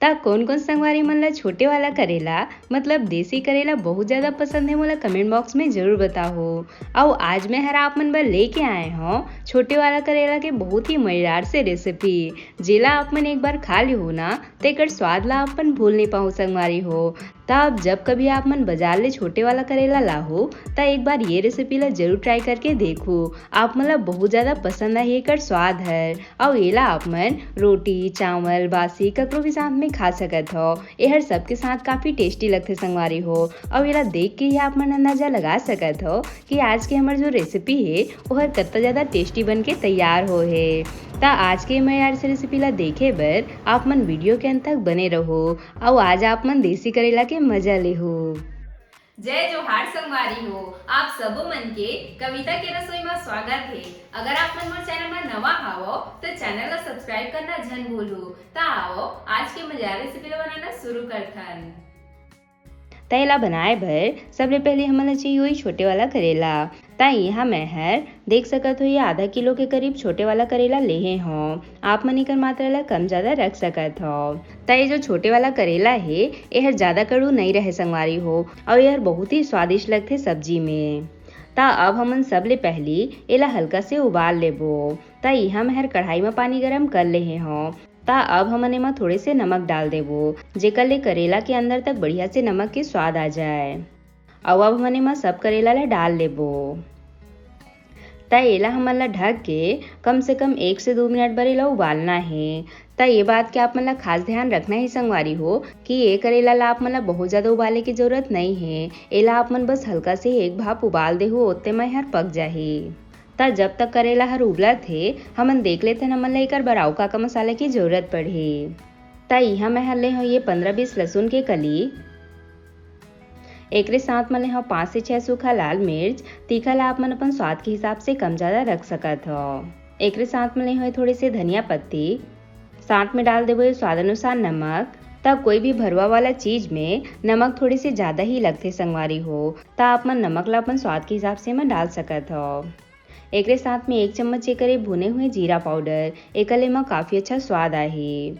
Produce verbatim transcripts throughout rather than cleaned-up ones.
त कोन कोन संगवारी मन ला छोटे वाला करेला, मतलब देसी करेला बहुत ज्यादा पसंद हे, मोला कमेंट बॉक्स में जरूर बताओ। अउ आज मैं हर आप मन बर लेके आए हौं छोटे वाला करेला के बहुत ही मजेदार से रेसिपी, जेला आप मन एक बार खा लिहो ना, त एकर स्वाद ला आप मन भूल नहीं पाओ संगवारी हो। त अब जब कभी आप मन बाजार ले छोटे वाला करेला लाहो, त एक बार ये रेसिपी ला जरूर ट्राई करके देखो। आप मन ला बहुत ज्यादा पसंद आही एकर स्वाद हर। अउ एला आप मन रोटी, चावल, बासी ककरो भी साथ में खा सकत हो। एहर सबके साथ काफी टेस्टी लगथे संगवारी हो। अउ एला देख के ही आप मन अंदाजा लगा सकत हो कि आज के हमर जो रेसिपी हे, ओहर कत्ता ज्यादा टेस्टी बन के तैयार हो हे। त आज के मैं यार से रेसिपी ला देखे बर आप मन वीडियो के अंत तक बने रहो। अउ आज आप मन देसी करेला के मजा लेहो। जय जोहार संगवारी हो, आप सबो मन के कविता के रसोई में स्वागत हे। अगर आप मन मोर चैनल में नवा हावो, त चैनल ला सब्सक्राइब करना झन भूलहू। त आओ, आज के मजेदार रेसिपी ला बनाना शुरू करथन। त एला बनाए बर सबले पहले हमन ला चाहिए होही छोटे वाला करेला। त यहाँ मैं हर देख सकत हो, ये आधा किलो के करीब छोटे वाला करेला लेहे हौं। आप मन एकर मात्रा ला कम ज्यादा रख सकत हो। त ये जो छोटे वाला करेला हे, एहर ज्यादा कड़ू नहीं रहे संगवारी हो, अउ एहर बहुत ही स्वादिष्ट लगथे सब्जी में। त अब हमन सबले पहली एला हल्का से उबाल लेबो। त यहाँ मैं हर कढ़ाई में पानी गरम कर लेहे हौं। त अब हमन एमा थोड़े से नमक डाल देबो, जेकर ले करेला के अंदर तक बढ़िया से नमक के स्वाद आ जाए। अउ अब हमन एमा सब करेला ला डाल लेबो। त एला हमन ला ढक के कम से कम एक से दो मिनट बर एला उबालना हे। त ये बात के आप मन ला खास ध्यान रखना हे संगवारी हो कि ये करेला ला आप मन ला बहुत ज्यादा उबाले के जरूरत नहीं हे। एला आप मन बस हल्का से एक भाप उबाल देहू, ओते में हर पक जाही। त जब तक करेला हर उबलत हे, हमन देख लेथन हमन ला एकर बर अउ का का मसाला के जरूरत पड़ही। त इहाँ मैं हर ले हौं ये पंद्रह बीस लहसुन के कली। एकरे साथ में ले हौं पाँच से छह सूखा लाल मिर्च। तीखा ला आप मन अपन स्वाद के हिसाब से कम ज्यादा रख सकत हो। एकरे साथ में ले हौं थोड़े से धनिया पत्ती। साथ में डाल देबो ये स्वाद अनुसार नमक। त कोई भी भरवा वाला चीज में नमक थोड़े से ज्यादा ही लगथे संगवारी हो, त आप मन नमक ला अपन स्वाद के हिसाब से एमा डाल सकत हो। एकरे साथ में एक चम्मच जेकर ये भुने हुए जीरा पाउडर, एकर ले एमा काफी अच्छा स्वाद आही।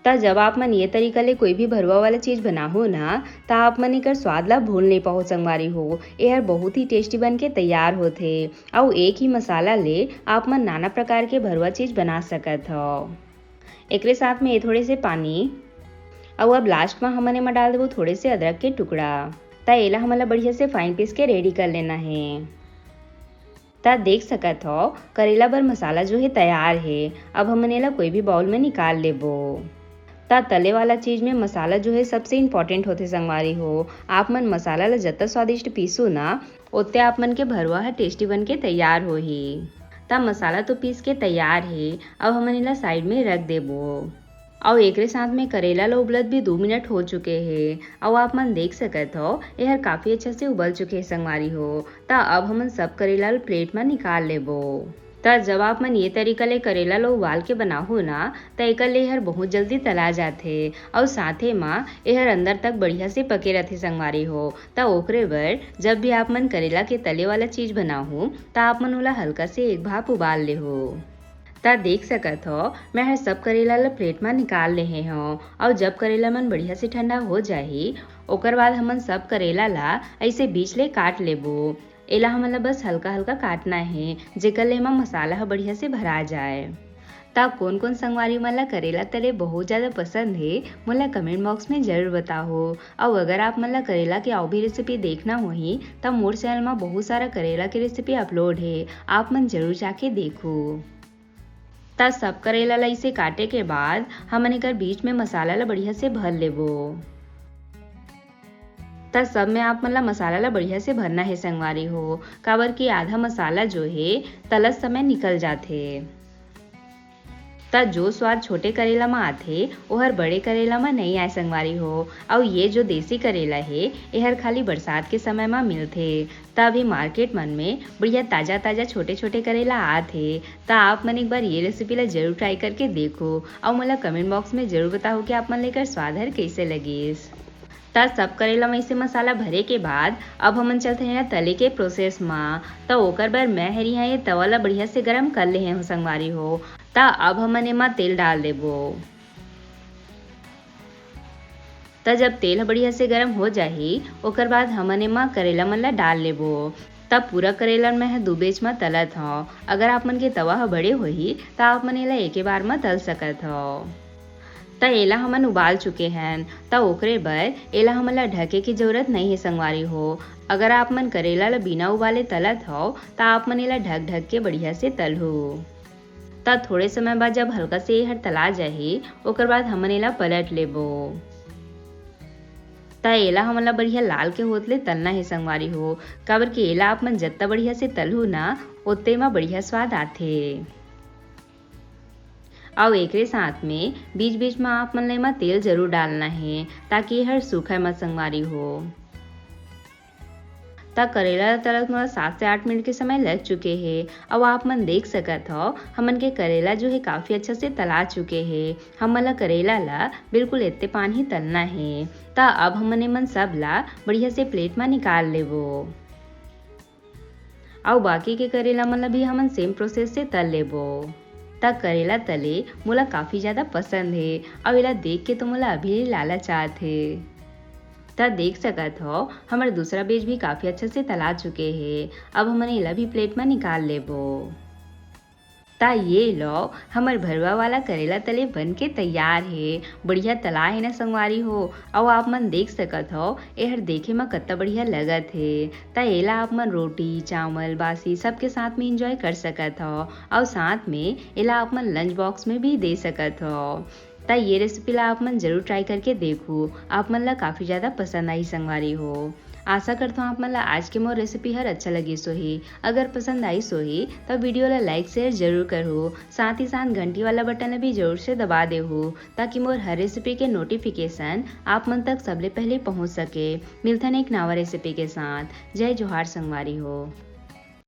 त जब आप मन ये तरीका ले कोई भी भरवा वाला चीज बनाहू ना, त आप मन एकर स्वाद ला भूल नहीं पाओ संगवारी हो। एहर बहुत ही टेस्टी बन के तैयार होथे। अउ एक ही मसाला ले आप मन नाना प्रकार के भरवा चीज बना सकत हो। एकरे साथ में ये थोड़े से पानी, अउ अब लास्ट में हमन एमा डाल देबो थोड़े से अदरक के टुकड़ा। त एला हमन ला बढ़िया से फाइन पीस के रेडी कर लेना हे। त देख सकत हो, करेला बर मसाला जो हे तैयार हे। अब हमन एला कोई भी बाउल में निकाल लेबो। त तले वाला चीज में मसाला जो हे सबसे इम्पोर्टेंट होथे संगवारी हो। आप मन मसाला ला जत्ता स्वादिष्ट पीसू ना, ओत्ते आप मन के भरवा ह टेस्टी बन के तैयार होही। त मसाला तो पीस के तैयार हे, अब हमन एला साइड में रख देबो। अउ एकरे साथ में करेला ल उबलत भी दू मिनट हो चुके हे। अउ आप मन देख सकत हो, एहर काफी अच्छा से उबल चुके हे संगवारी हो। त अब हमन सब करेला ल प्लेट म निकाल लेबो। त जब आप मन ये तरीका ले करेला ल उबाल के बनाहू ना, त एकर ले एहर बहुत जल्दी तला जाथे। अउ साथे म एहर अंदर तक बढ़िया से पके रथे संगवारी हो। त ओकरे बर जब भी आप मन करेला के तले वाला चीज बनाहू, त आप मन ओला हल्का से एक भाप उबाल लेहू। त देख सकत हो, मैं हर सब करेला ल प्लेट म निकाल लेहे हौं। अउ जब करेला मन बढ़िया से ठंडा हो जाही, ओकर बाद हमन सब करेला ला ऐसे बीच ले काट लेबो। एला हमन ला बस हल्का-हल्का काटना हे, जेकर ले एमा मसाला ह बढ़िया से भरा जाए। त कोन-कोन संगवारी मन ला करेला तले बहुत ज्यादा पसंद हे, मोला कमेंट बॉक्स में जरूर बताओ। अउ अगर आप मन ला करेला के अउ भी रेसिपी देखना होही, त मोर चैनल म बहुत सारा करेला के रेसिपी अपलोड हे, आप मन जरूर जाके देखो। त सब करेला ला इसे काटे के बाद हमन एकर बीच में मसाला ला बढ़िया से भर लेबो। त सब में आप मन ला मसाला ला बढ़िया से भरना हे संगवारी हो, काबर कि आधा मसाला जो हे तलत समय निकल जाथे। त जो स्वाद छोटे करेला म आथे, ओहर बड़े करेला म नइ आय संगवारी हो। अउ ये जो देसी करेला हे, एहर खाली बरसात के समय म मिलथे। त अभी मार्केट मन में बढ़िया ताजा-ताजा छोटे-छोटे करेला आत हे। त आप मन एक बार ये रेसिपी ला जरूर ट्राई करके देखो, अउ मोला कमेंट बॉक्स में जरूर बताओ कि आप मन ला एकर स्वाद हर कइसे लगिस। त सब करेला में इसे मसाला भरे के बाद अब हमन चलते हैं तले के प्रोसेस मा। त ओकर बर मैं हर यहाँ ये तवा ला बढ़िया से गरम कर लेहे हूँ संगवारी हो। त अब हमन एमा तेल डाल देबो। त जब तेल ह बढ़िया से गरम हो जाही, ओकर बाद हमन एमा करेला मन ला डाल लेबो। त पूरा करेला ल मैं ह दू batch म तलत हव। अगर आप मन के तवा ह बड़े होही, त आप मन एला एके बार म तल सकत हव। त एला हमन उबाल चुके हन, त ओकरे बर एला हमन ला ढके के जरूरत नइ हे संगवारी हो। अगर आप मन करेला ला बिना उबाले तलत हव, त आप मन एला ढक ढक के बढ़िया से तलहू। त थोड़े समय बाद जब हल्का से एहर तला जाही, ओकर बाद हमन एला पलट लेबो। त एला हमन ला बढ़िया लाल के होत ले तलना हे संगवारी हो, काबर कि एला आप मन जत्ता बढ़िया से तलहू ना, ओत्ते म बढ़िया स्वाद आथे। अउ एकरे साथ में बीच-बीच म आप मन ला एमा तेल जरूर डालना हे, ताकि एहर सूखय मत संगवारी हो। त करेला ला तलत मोला सात से आठ मिनट के समय लग चुके हे। अउ आप मन देख सकत हव, हमन के करेला जो हे काफी अच्छा से तला चुके हे। हमन ला करेला ला बिल्कुल एत्ते पान ही तलना हे। त अब हमन एमन सब ला बढ़िया से plate म निकाल लेबो। अउ बाकी के करेला मन ला भी हमन same process से तल लेबो। त करेला तले मोला काफी ज्यादा पसंद हे, अउ एला देख के तो मोला अभी ले लालच आत हे। त देख सकत हव, हमर दूसरा batch भी काफी अच्छा से तला चुके हे। अब हमन एला भी plate म निकाल लेबो। त ये लो, हमर भरवा वाला करेला तले बन के तैयार हे। बढ़िया तला हे ना संगवारी हो, अउ आप मन देख सकत हव, एहर देखे म कत्ता बढ़िया लगत हे। त एला आप मन रोटी, चावल, बासी सबके साथ में enjoy कर सकत हव, अउ साथ में एला आप मन lunch box में भी दे सकत हव। त ये recipe ला आप मन जरूर try करके देखहू, आप मन ला काफी ज्यादा पसंद आही संगवारी हो। आशा करथव आप मन ला आज के मोर recipe हर अच्छा लगिस होही। अगर पसंद आइस होही, त video ला like share जरूर करहू, साथ ही साथ घंटी वाला button ला भी जरूर से दबा देहू, ताकि मोर हर recipe के notification आप मन तक सबले पहले पहुंच सके। मिलथन एक नवा recipe के साथ। जय जोहार संगवारी हो।